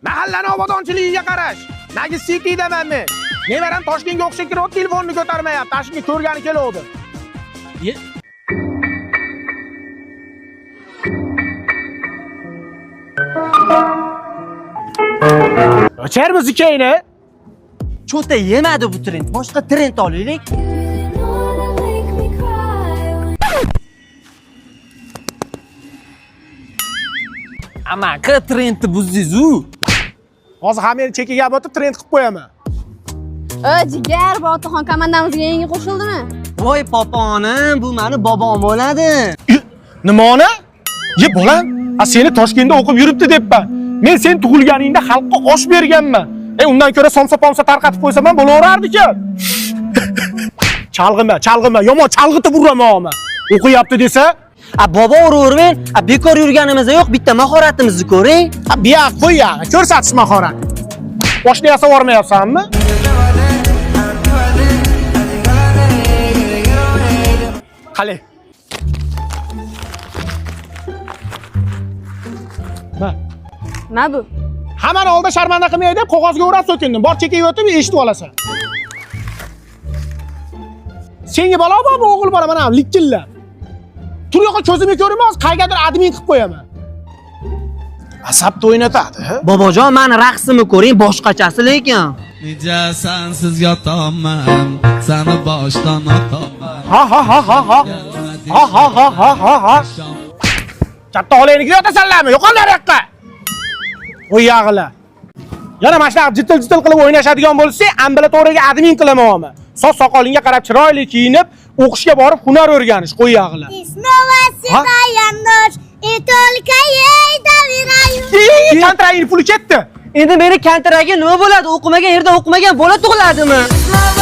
Mahallani obodonchiligiga qarash. Nagi Citydaman men. Nevaram Toshkentga o'qishga kirib, telefonni ko'tarmayapti. Tashni ko'rgani keluvdi. O'char muzikangni. Cho'ta yemadi bu trend. Boshqa trend olaylik. Amaki trendni buzdingiz-u. Hozir hammani chekiga o'tib trend qilib qo'yaman. Jigar, Botirxon komandamizga yangi qo'shildimi? Voy poponim, bu mani bobom bo'ladi. Nimani? Ye bolam, a seni Toshkentda o'qib yuribdi debman. Men sen tug'ilganingda xalqqa osh berganman. Undan ko'ra somsa-pomsa tarqatib qo'ysam ham bo'laverardi-ku. Chalg'ima, chalg'ima, yomon chalg'itib uraman oma. O'qiyapti desa, A bobo uravermang, a bekor yurganimiz yo'q, bitta mahoratimizni ko'ring. ha bu yoq qo'y yog'i, ko'rsatish mahorat. Boshni yasab yubormayapsanmi? Qali. Ma. Nima bu? Hammani oldida sharmanda qilmay deb qog'ozga o'rab so'kindim. Bor chekkaga o'tib eshitib olasan. Senga balo bormi, o'g'il bola mana likillab. Tur yo'qqa ko'zimga ko'rinmas, qaygadir admin qilib qo'yaman. Asabni o'ynatadi. Bobojon, mani raqsimni ko'ring, boshqachasi lekin. Necha sensiz yotolman, seni boshdan otolman. Ha ha ha ha ha. Ha ha ha ha ha ha. Katta xolangnikida yotasanlarmi? Yo'qol nariyoqqa. Qo'y yog'ila. Yana mana shunaqa jitil-jitil qilib o'ynashadigan bo'lsang, ambulatoriyaga admin qilaman. Soch soqolingga qarab chiroyli kiyinib, o'qishga borib hunar o'rganish, qo'y yog'ila. И снова седая ночь, и только ей доверяю. Kontraging puli ketdi. Endi meni kontragim nima bo'ladi? O'qimagan yerda o'qimagan bola tug'iladimi? Снова